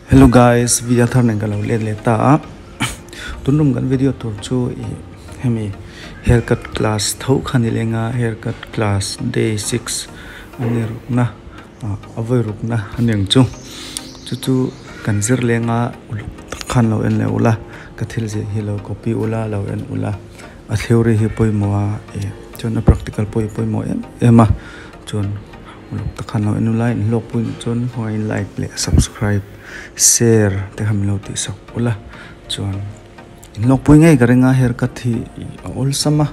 Hello guys, video thar nen ka lo let leh ta a tunlum kan video tur chu ih hemi haircut class tho kha ni leng a haircut class day six a ni rukna ah a vawi rukna a ni ang chu chu chu kan zir leng a uluk tak khan lo en leh ula ka thil ziah hi lo copy ula lo en ula a theory hi pawimawh a ih chuan a practical pawh hi pawimawh em em a chuan. Uluk tak khan lo en ula inhlawk pui nih chuan khawngaih in like leh subscribe share te kha min lo tih sak ula chuan inhlawk pui ngei ka ring a haircut hi a awlsam a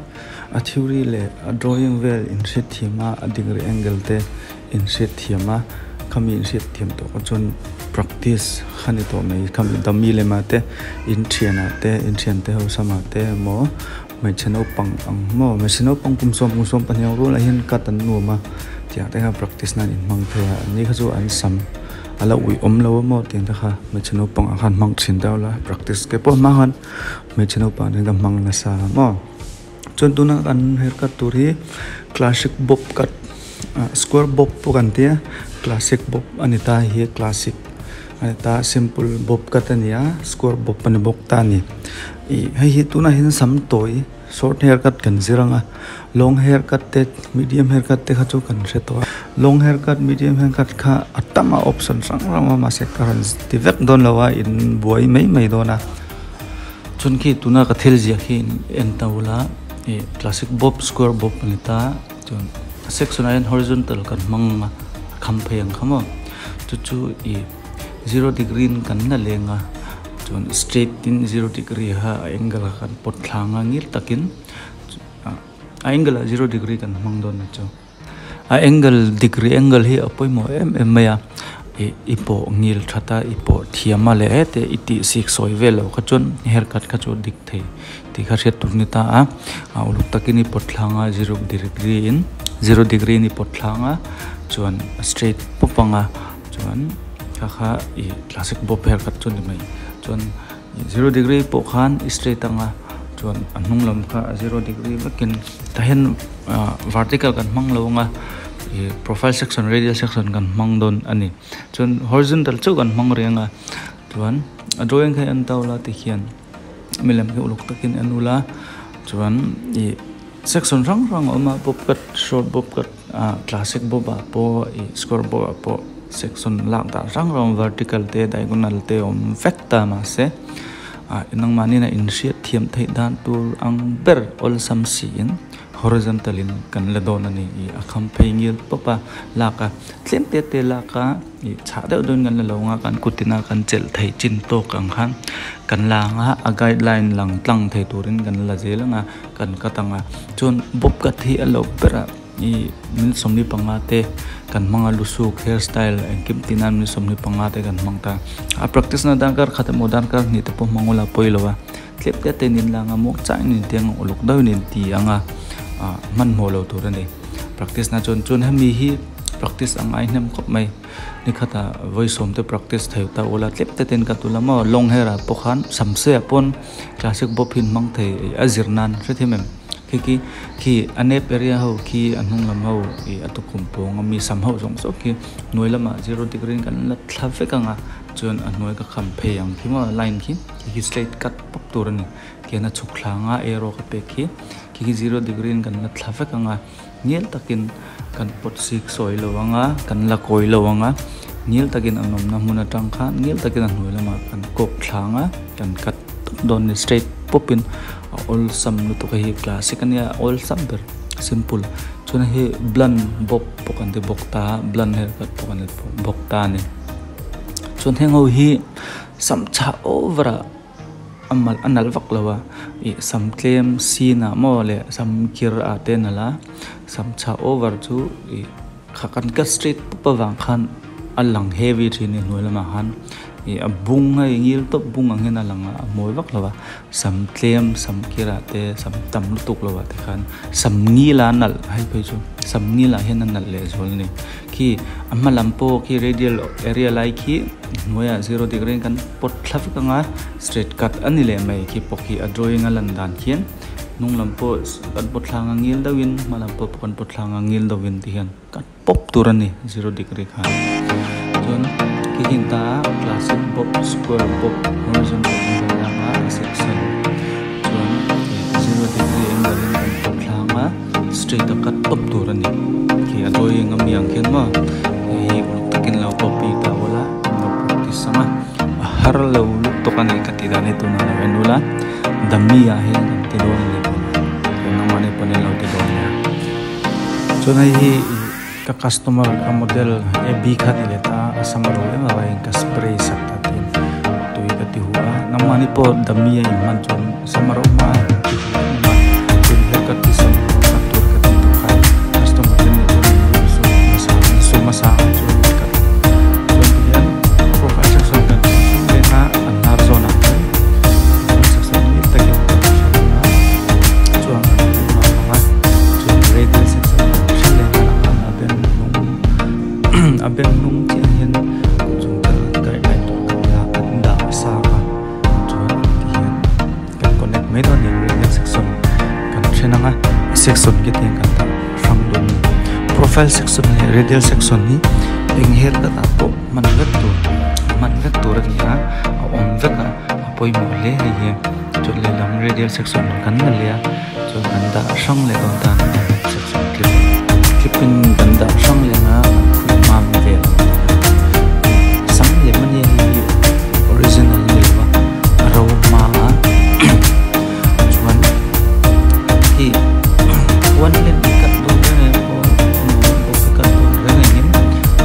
a theory leh a drawing vel in hriat thiam a a degree angle te in hriat thiam a khami in hriat thiam tawh kha chuan practice kha ni tawh mai khami dummy lema te in thianah te in thiante ho samah te emaw Hmeichhe naupang ang maw hmeichhe naupang kum sawm kum sawm pahnih ang rualah hian cut an nuam a tiang te kha practice nan inhmang thei a an ni kha chu an sam a la uih awm lo a maw tiang te kha hmeichhe naupang ah khan hmang thin deuh la practice ke pawh hma khan hmeichhe naupang te ka hmang nasa maw chuan tuna kan haircut tur hi classic bob cut ah square bob pawh kan tia classic bob a ni ta hei hi classic a ni ta simple bob cut a ni a square bob a ni bawk ta a ni. Ih hei hi tunah hian sam tawi short hair cut kan zir ang a long hair cut te medium hair cut te kha chu kan hre tawh a long hair cut medium hair cut kha a tam a option hrang hrang a mahse ka rawn ti vek dawn lo a in buai mai mai dawn a chuan khi tuna ka thil ziah khi en ta ula ih classic bob square bob a ni ta chuan a section ah hian horizontal kan hmang a kham phei ang kha maw chu chu ih. Zero degree in kan la leng a chuan straight in zero degree kha a angle kha kan pawt thlang a ngil takin a angle ah zero degree kan hmang dawn a chu a angle degree angle hi a pawimawh em em mai a ih i pawh ngil that a i pawh thiam a leh hete i tih sik sawi vel loh kha chuan haircut kha chu a dik thei tih kha hriat tur a ni ta a a uluk takin i pawt thlang a zero degree in zero degree in i pawt thlang a chuan a straight pawp ang a. Chuan kha kha ih classic bob haircut chu a ni mai chuan zero degree pawh khan i straight anga chuan a hnung lam kha a zero degree vekin tah hian ah vertical kan hmang lo anga ih profile section radial section kan hmang dawn a ni chuan horizontal chauh kan hmang reng a chuan a drawing kha en tau la tikhian milem hi uluk takin en ula chuan ih section hrang hrang a awm a bob cut short bob cut. Ah classic bob ah pawh ih square bob ah pawh section lak dan hrang hrang vertical te diagonal te a awm vek ta mahse ah nangmahni a inhriat thiam theih dan tur ang ber awlsam siin horizontal in kan la dawn a ni ih a kham phei ngil pawp a lak a tlem te te lak a ih chhah deuh deuhin kan la lo ang a kan kutin a kan chelh theih chin tawk ang khan kan la ang a a guideline lang tlang thei turin kan la zel ang a kan cut ang a chuan bob cut hi a lo ber a. Ih min sawmli panga te kan hmang a lusuk hair style engkim tih nan min sawmli panga te kan hmang ta a practice na darkar khat emaw darkar hnih te pawh hmang ula pawi lo a tlem te te in inlang a muang changin in ti ang a uluk deuhin in ti ang a ah hmanhmawh lo tur a ni practice na chuan chuan hemi hi practice a ngai hnem khawp mai nikhatah vawi sawm te practice thei ta ula tlem te te in ka tul a maw long hair ah pawh khan samse ah pawn classic bob hi an hmang thei a zir nan hrethiam em. Khi khi khi a nep area ho khi a hnung lam ho ih a tukhum pawng ami sam ho zawng zawng khi hnuai lamah zero degree in kan la thla vek ang a chuan a hnuai ka kham phei ang khi maw line khi khi khi straight cut pawp tur a ni khian a chhuk thla ang a arrow ka pek khi khi khi zero degree in kan la thla vek ang a ngil takin kan pawt sik sawi lo ang a kan la kawi lo ang a ngil takin a nawmna hmun atang khan ngil takin a hnuai lamah kan kawk thla ang a kan cut tawp dawn a ni straight pawp in. A awlsam lutuk a hi classic a nia a awlsam ber simple chuan hei blunt bob pawh kan ti bawk ta a blunt haircut pawh kan ti bawk ta a ni chuan heng ho hi sam chhah over ah a mal a nalh vak lo a ih sam tlem sin ah maw leh sam kir ah te a nalh a sam chhah over chu ih kha kan cut straight pawp avang khan a lang heavy thin a ni hnuai lamah khan ih a bung a ingil tawp bung ang hian a lang a a mawi vak lo a. Sam tlem sam kirah te sam tam lutuk lo ah te khan sam ngil a nalh hei phei chu sam ngil ah hian a nalh leh zual a ni khi a hma lam pawh khi radial area lai khi hnuaiah zero degree in kan pawt thla vek ang a straight cut a ni leh mai khi pawh khi a drawing a lan dan khian hnung lam pawh kan pawt thlang a ngil deuhin hma lam pawh kan pawt thlang a ngil deuhin ti hian cut pawp tur a ni zero degree khan chuan khi khi ta classic. Bob square bob horizontal in kan la anga a section chuan zero degree angle in kan pawt thlang a straight a cut tawp tur a ni khi a dawing ami ang khian maw hei hi uluk takin lo copy ta ula an lo practice ang a a har lo lutuk a ni ka tih dan hi tunah lo en ula dummy ah hian kan ti dawn a ni tunah chuan nangmahni pawn in lo ti dawn nia chuan hei hi ih ka customer ka model ab kha ni leh ta a sam ro em avangin ka spray sak ta tiin tui ka ti huh a nangmahni pawh dummy a inhman chuan sam ro hma a ti huh em a chuan haircut hi sam cut tur ka tih tawh khan customer te nen chuan an sum hmasa an sum hmasa ang chuan an cut chuan tihian profile section kan thleng a an hnar zawn ah hian profile section ngil takin kan thleng a chuan kan hmu nghal ang a chuan radial section kan thleng a a beng hnung a beng hnung chiah hian kut chung chang guideline tur kan la an dah sang a chuan tihian kan connect mai dawn a ni radial section kan then ang a section khi te kan dah hrang dawn a ni profile section leh radial section hi eng haircut ah pawh hman vek tur hman vek tur a ni a a awm vek a a pawimawh hle hei hi chuan lehlam radial section kan la leh a chuan kan dah hrang leh dawn ta a ni section clip clip in kan dah hrang leh ang a kan khuih mam vel ang sam lem a nia hei hi original a ni lo va a ro hma a chuan hi one len cut dawn reng reng pawh emaw cut dawn reng rengin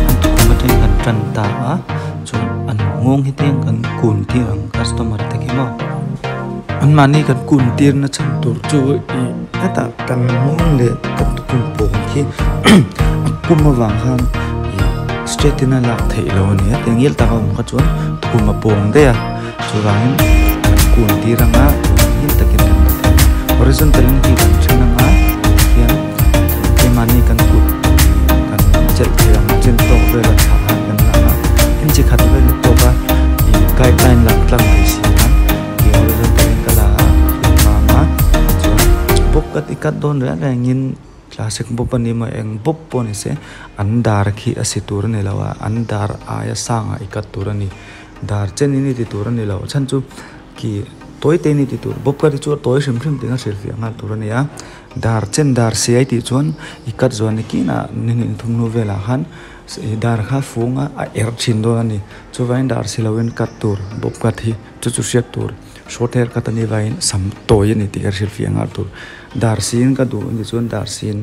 an tukhum atangin kan tan ta a chuan an nghawng hi te kan kun tir ang customer te khi maw anmahni kan kun tir na chhan tur chu ih hetah kan nghawng leh kan tukhum pawng khi a kum avang khan ih straight in a lak theih loh a ni a tiang tak a awm kha chuan tukhum a pawng daih a chuvangin kan kun tir anga chuan hlim takin kan la thei a horizontal in khi kan then anga tikhian keimahni kan kut kan chelh thei ang chin tawk vel a thlah han kan la anga inchi khat vel ni tawk a ih guideline lang tlang thei si khan ih horizontal in ka la a ka hlim mam a chuan bawk ka ti cut dawn reng rengin classic bawp a ni maw eng bawp pawh ni se an dar khi a si tur a ni lo a an dar aia sangah i cut tur a ni. Dar chen in i ti tur a ni lo chhan chu khi tawi te in i ti tur bawp ka ti chu a tawi hrim hrim tih kha hrilhfiah nghal tur a ni a dar chen dar siai tih chuan i cut zuan ni kinah ni hnih thum hnu velah khan dar kha fung a a er thin dawn a ni chuvangin dar si loin cut tur bawp cut hi chu chu hriat tur short hair cut a nih vangin sam tawi a ni tih kha hrilhfiah nghal tur dar siin ka duh a nih chuan dar siin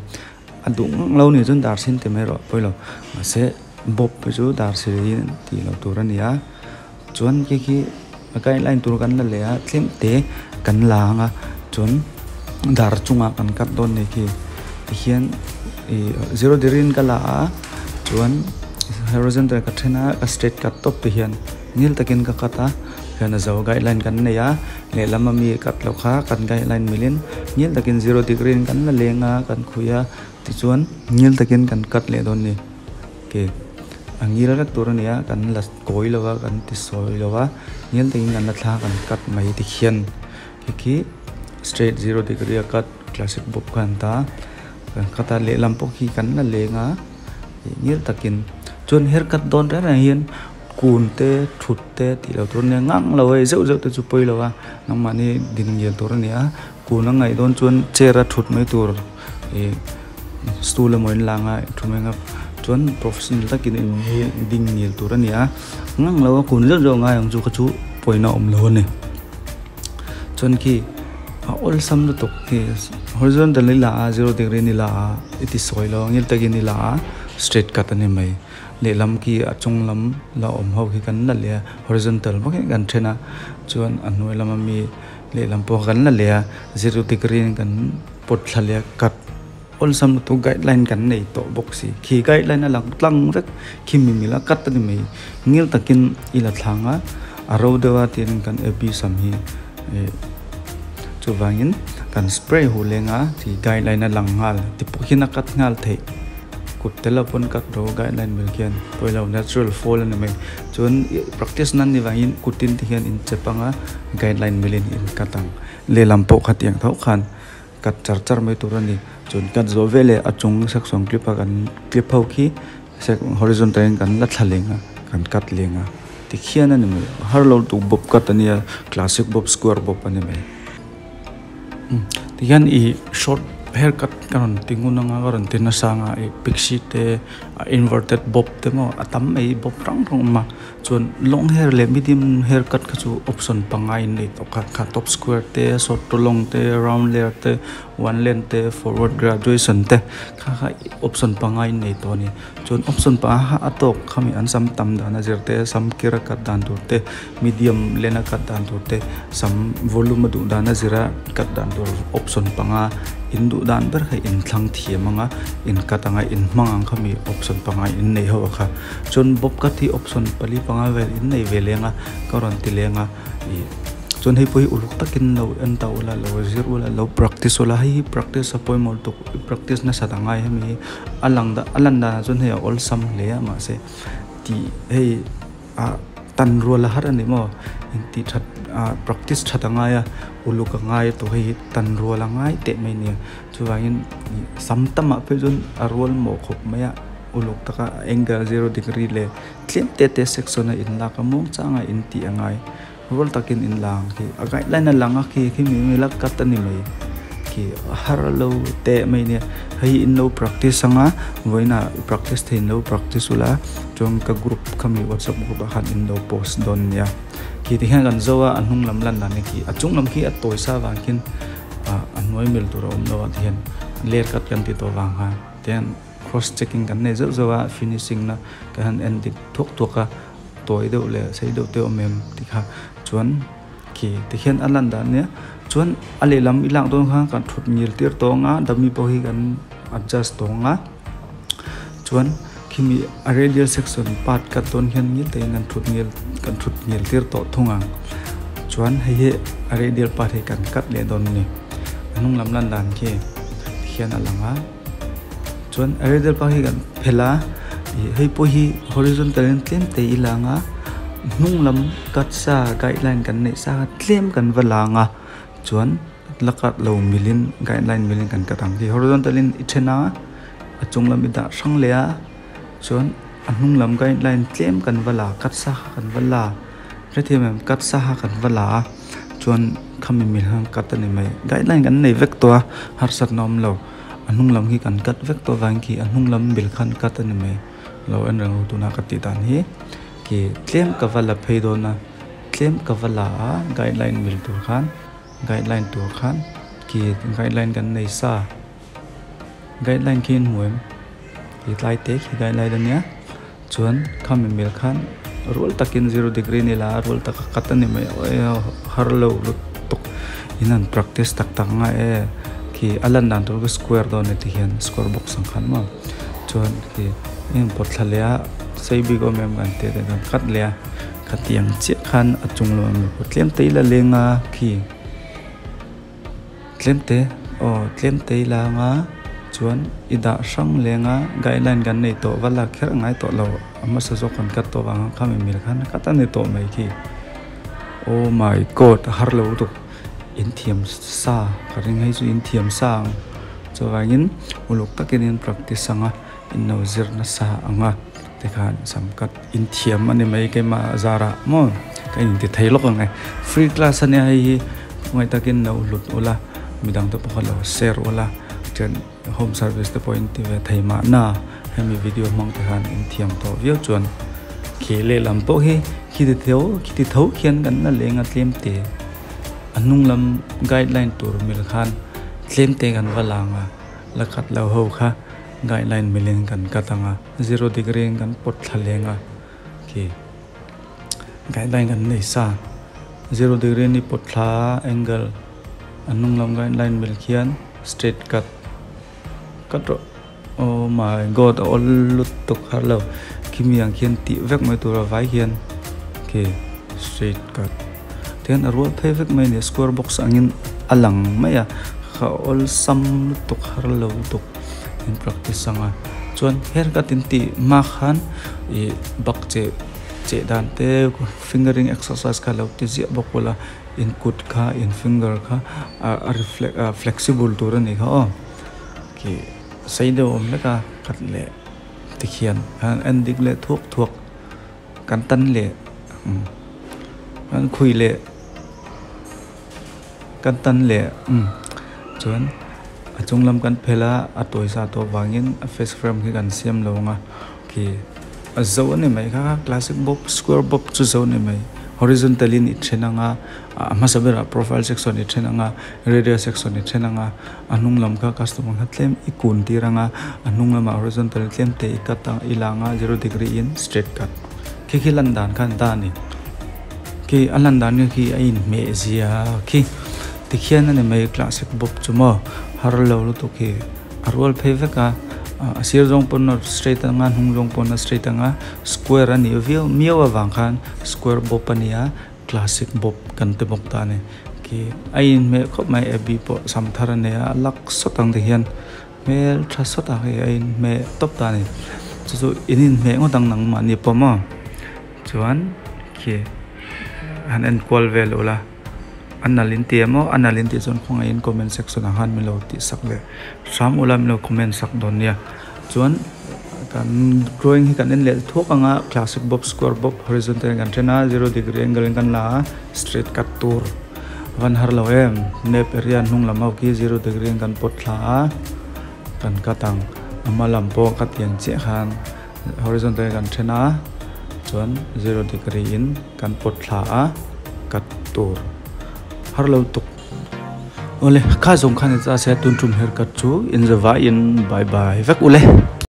a duh ngang lo a nih chuan dar sin ti mai erawh pawilo mahse. Bawp hi chu dar sirih tih loh tur a ni a chuan khi khi a guideline tur kan la leh a tlem te kan la ang a chuan dar chungah kan cut dawn a ni khi tihian ih zero degree in ka la a chuan horizontal ka then a ka straight cut tawp ti hian ngil takin ka cut a hian a zo guideline kan nei a lehlam ami cut loh kha kan guideline milin ngil takin zero degree in kan la leng a kan khuih a tichuan ngil takin kan cut leh dawn a ni. Ke a ngil vek tur a ni a kan la kawi lo a kan ti sawi lo a ngil takin kan la thla kan cut mai tikhian khi khi straight zero degree a cut classic bawk kha an ta kan cut a lehlam pawh khi kan la leng a ih ngil takin chuan haircut dawn reng reng hian kun te thut te tih loh tur a nia ngang lo hei zeuh zeuh te chu pawi lo a nangmahni din ngil tur a ni a kun a ngaih dawn chuan chair a thut mai tur ih. Stool emaw in lang a thu mai ang a chuan professional takin in hi ding ngil tur a ni a ngang lo a kun zeuh zeuh ngai ang chu kha chu pawina awm lo a ni chuan khi a awlsam lutuk khi horizontal i la a zero degree ni la a i ti sawi lo ang ngil takin i la a straight cut a ni mai lehlam khi a chung lam la awm ho khi kan la leh a horizontal bawk in kan then a chuan a hnuai lama mi lehlam pawh kan la leh a zero degree in kan pawt thla leh a cut. Awlsam lutuk guideline kan nei tawh bawk si. Khi guideline a lang tlang vek khi mi mila cut a ni mai. Ngil takin i la thlang a, a ro deuh a tiin kan ab sam hi eh chuvangin kan spray huh leng a khi guideline a lang nghal ti pawh khian a cut nghal theih. Kut tel ah pawn cut ro guideline mil khian pawilo natural fall a ni mai. Chuan practice nan ni vangin kutin te hian in chep anga guideline milin in cut ang. Lehlam pawh khatiang tho khan. Cut char char mai tur a ni. Chuan cut zawh veleh a chung section clip a kan clip ho khi horizontal in kan la thla leng a kan cut leng a. Tikhian a ni mai har lo tuk bob cut a nia classic bob square bob a ni mai tikhian ih short hair cut ka rawn ti ngun anga ka rawn ti nasa anga ih pixie te a inverted bob te maw a tam mai bob hrang hrang a awm a chuan long hair leh medium hair cut kha chu option pangngai in nei tawh kha kha top square te short to long te round layer te one length te forward graduation te kha kha option pangngai in nei tawh a ni. Chuan option panga kha a tawk khami an sam tam dan a zir te sam kir a cut dan tur te medium len a cut dan tur te sam volume a duh dan a zir a cut dan tur option panga in duh dan ber kha in thlang thiam ang a in cut ang a in hmang ang khami option panga in nei ho a kha chuan bob cut hi option pali panga vel in nei ve leng a ka rawn ti leng a ih chuan hei pawh hi uluk takin lo en ta ula lo zir ula lo practice ula hei hi practice a pawimawh lutuk practice nasat a ngai hemi hi. A lang dah a lan danah chuan hei a awlsam hle a mahse tih hei ah tan rual a har a ni maw intih that ah practice that a ngai a uluk a ngai tawh hei hi tan rual a ngai teh mai a nia chuvangin ih sam tamah phei chuan a rual mawh khawp mai a uluk taka angle zero degree leh tlem te te section a inlak a muang changa intih a ngai. Rual takin in lang khi a guideline a lang a khi khi mi mi la cut a ni mai khi a har lo teh mai nia hei in lo practice anga vawiinah practice thei in lo practice ula chuan ka group khami whatsapp group ah khan in lo post dawn nia khi ti hian kan zo a a hnung lam lan dan hi khi a chung lam khi a tawi sa vang khian ah a hnuai mil tur a awm lo a ti hian ler cut kan ti tawh vang khan tihian cross checking kan nei zeuh zeuh a finishing na kan han en dik thuak thuak a. Tawi deuh leh sei deuh te awm em ti kha chuan khi ti hian a lan dan nia chuan a lehlam i lak dawn khan kan thut ngil tir tawng a dummy pawh hi kan adjust tawng a chuan khimi a radial section part cut dawn hian ngil takin kan thut ngil kan thut ngil tir tawh thung ang chuan hei hi a radial part hi kan cut leh dawn a ni a hnung lam lan dan khi ti hian a lang a. Chuan a radial part hi kan phelh a ih hei pawh hi horizontal in tlem te i lang a hnung lam cut sa guideline kan neih sa kha tlem kan va lang a chuan la cut lo mil in guideline mil in kan cut ang khi horizontal in i then a a chung lam i dah hrang leh a chuan a hnung lam guideline tlem kan va la cut sa kha kan va la hrethiam em cut sa kha kan va la a chuan khami mil khan cut a ni mai guideline kan nei vek tawh a harsatna awm lo. A hnung lam hi kan cut vek tawh avangin khi a hnung lam bil khan cut a ni mai lo en reng ru tuna ka tih dan hi khi tlem ka va la phei dawn a tlem ka va la a guideline mil tur khan guideline tur khan khi guideline kan nei sa guideline khi an hmu em khi tlai te khi guideline a nia chuan khami mil khan rual takin zero degree ni la a rual taka cut a ni mai har lo lutuk in an practice tak tak anga e khi a lan dan tur chu square dawn a ti hian square box ang khan maw chuan khi a inpawt thla leh a sei bik awm em kan tih te kan cut leh a khatiang chiah khan a chung lamah mipui tlem te ila leng a khi. Tlem te aw tlem te ila anga chuan i dah hrang leng a guideline kan nei tawh va la kher ngai tawh lo a hmasa zawk kan cut tawh vang a khami mil khan a cut a ni tawh mai khi oh my god a har lo lutuk in thiam sa ka ring hei chu in thiam sa ang chuvangin uluk takin in practice ang a in lo zir nasa ang a tikhan sam cut in thiam a ni mai keimah zarah maw ka inti thei lawk ang e free class a nia hei hi khawngaih takin lo hlut ula midang te pawh kha lo share ula chuan home service te pawh in ti ve thei mahna hemi video hmang te khan in thiam tawh viau chuan khi lehlam pawh hi khiti tho khiti tho khian kan la leng a tlem te a hnung lam guideline tur mil khan tlem te kan va lang a la khat lo ho kha guideline milin kan cut ang a zero degree in kan pawt thla leng a khi guideline kan nei sa zero degree ni pawt thla angle a hnung lam guideline mil khian straight cut cut rawh oh my god a awl lutuk har lo khimi ang khian tih vek mai tur a vai hian khi straight cut tihian a rual phei vek mai a ni square box angin a lang mai a kha awlsam lutuk har lo lutuk in practice ang a chuan haircut in tih hma khan ih bak cheh cheh dan te fingering exercise kha lo ti ziah bawk ula in kut kha in finger kha a reflect a flexible tur a nih kha aw khi sei deuh awm hlek a khat leh tikhian an en dik leh thuak thuak kan tan leh. Umm kan khui leh kan tan leh umm chuan a chung lam kan phelh a a tawi sa tawh vangin a face frame khi kan siam lo ang a khi a zo a ni mai kha classic bob square bob chu zo a ni mai horizontal in i then ang a a hmasa berah profile section i then ang a radial section i then ang a a hnung lam kha customer kha tlem i kun tir ang a a hnung lamah horizontal tlem te i cut ang i lang a zero degree in straight cut khi khi lan dan kha an ta a ni khi a lan dan kha khi a inhmeh zia khi tikhian a ni mai classic bob chu maw har lo lutuk hi a rual phei vek a a sir zawng pawn a straight ang a hnung zawng pawn a straight ang a square a nih viau miau avang khan square bob a ni a. Classic bob kan ti bawk ta a ni. Khi a inhmeh khawp mai Abby pawh sam thar a nei a, a lak sawt ang ti hian hmel tha sawt a hei a inhmeh tawp ta a ni. Chu chu in inhmeh ngawt ang nangmahni pawh maw chuan khi han enkual vel ula a nalh in ti em aw a nalh in tih chuan khawngaihin comment section ah khan min lo tih sak leh hram ula min lo comment sak dawn nia. Chuan kan drawing hi kan en leh thuak ang a classic bob square bob horizontal in kan then a zero degree angle in kan la a straight cut tur a van har lo em map area hnung lam ho khi zero degree in kan pawt thla a kan cut ang a hma lam pawh ka tiang chiah khan horizontal in kan then a chuan zero degree in kan pawt thla a cut tur har lo tuk. Awle kha zawng khan i cha se tun tum haircut chu in za vaiin bye bye vek ule.